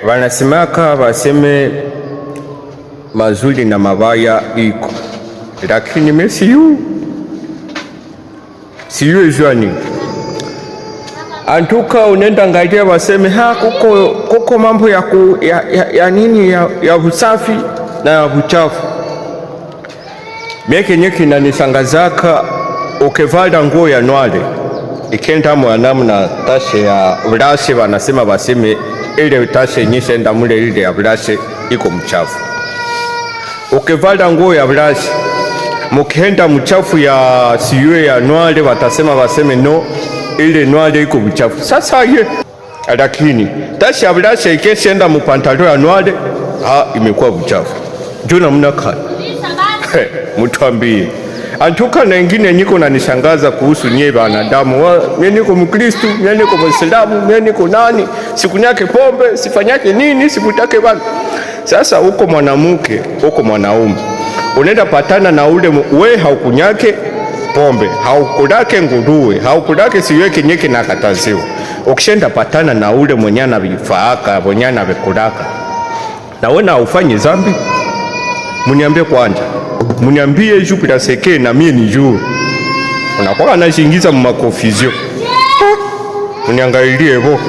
Wanasemaka waseme mazuri na mabaya iko, lakini mimi siyue jua nini. Antuka unenda angalia waseme ha kuko mambo ya nini ya usafi na ya uchafu. Mie kenye kinanishangazaka ukivala nguo ya noir ikenda mwanamna na tache ya blanche, wanasema baseme ile tache nyisenda mule ile ya blanche iko mchafu. Ukivala nguo ya blanche mukihenda mchafu ya siyue ya noir, watasema baseme no, ile noir iko mchafu. Sasa ye lakini tache ya blanche ikeshenda mu pantalon ya noir, ah, imekuwa mchafu. Ndio namna kani? Mtuambie. Antuka na ingine niko nanishangaza kuhusu nyie wanadamu. Mie niko Mkristu, mie niko Muislamu, mie niko nani, sikunyake pombe, sifanyake nini, sikutake bana. Sasa uko mwanamke, uko mwanaume, unaenda patana na ule we haukunyake pombe, haukulake nguruwe, haukulake siweke nyeke na kataziwa. Ukishenda patana na ule mwenye anavifaaka, mwenye anavikulaka, na wewe na ufanye zambi? Muniambie kwanja, muniambie juu seke na mie nijue. Unakuwa anashingiza mu ma confusion. Uniangalilie bo.